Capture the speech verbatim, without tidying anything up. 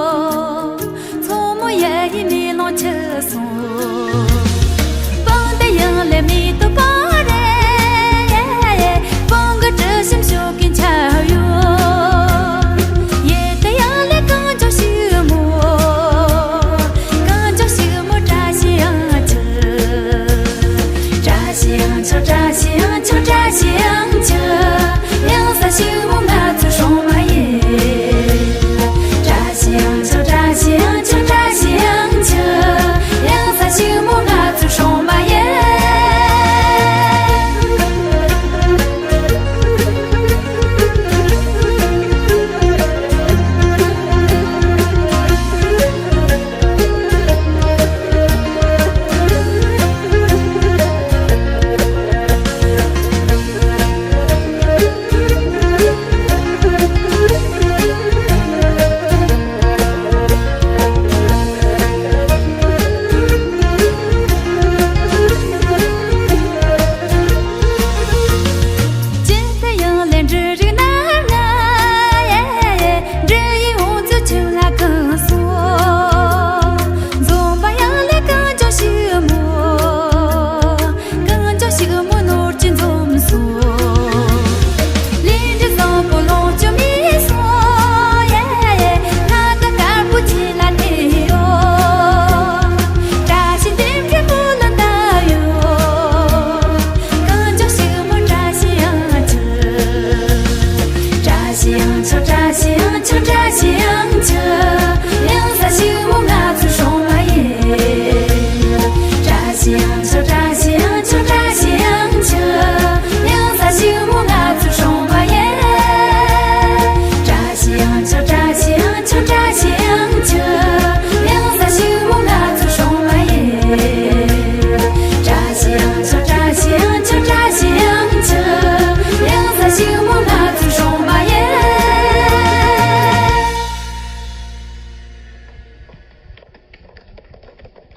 མཚོ་མོ་ཡ་ཡི་མེ་ལོང་ཆུ་སོང་། སྤང་དེ་ཡང་ལས་མེ་ཏོག་སྤང་རེད། སྤང་གི་དྲི་ཞིམ་ཤོག་གིན་ཆ་ཡོད། ཡེ་དེ་ཡང་ལས་གངས་ལྗོངས་ཕྱུག་མོ། གངས་ལྗོངས་ཕྱུག་མོ་བཀྲ་ཤིས་ཡང་ཆུ། བཀྲ་ཤིས་ཡང་ཆུ། བཀྲ་ཤིས་ཡང་ཆུ། བཀྲ་ཤིས་ཡང་ཆུ། གཡང་ས་ཕྱུག་མོ་ང་ཚོའི་སྲུང་མ་ཡིན། བཀྲ་ཤིས་ཡང་ཆུ། བཀྲ་ཤིས་ཡང་ཆུ། བཀྲ་ཤིས་ཡང་ཆུ། གཡང་ས་ཕྱུག་མོ་ང་ཚོའི་སྲུང་མ་ཡིན། ཅི་ལྟར་ཡང་ལས་འབྲུ་རིགས་རྣམ་ལྔ་ཡེ། འབྲུ་ཡི་འོང་ཚུལ་ཆུ་ལ་གང་སོང་། འཛོམས་པ་ཡང་ལས་གངས་ལྗོངས་ཕྱུག་མོ། གངས་ལྗོངས་ཕྱུག་མོ་ནོར་གྱིས་འཛོམས་སོང་། ལས་འབྲས་བཟང་པོ་ལོངས་སྤྱོད་མེད་སོང་། ཡེ་ཡེ། ལྷ་དང་དཀར་པོ་ཁྱེད་ལ་གནས་ཡོད། བཀྲ་ཤིས་རྟེན་འབྲེལ་བུ་ལ་བཏབ་ཡོད། གངས་ལྗོངས་ཕྱུག་མོ་བཀྲ་ཤིས་ཡང་ཆུ། བཀྲ་ཤིས་ཡང་ཆུ། བཀྲ་ཤིས་ཡང་ཆུ། བཀྲ་ཤིས་ཡང་ཆུ།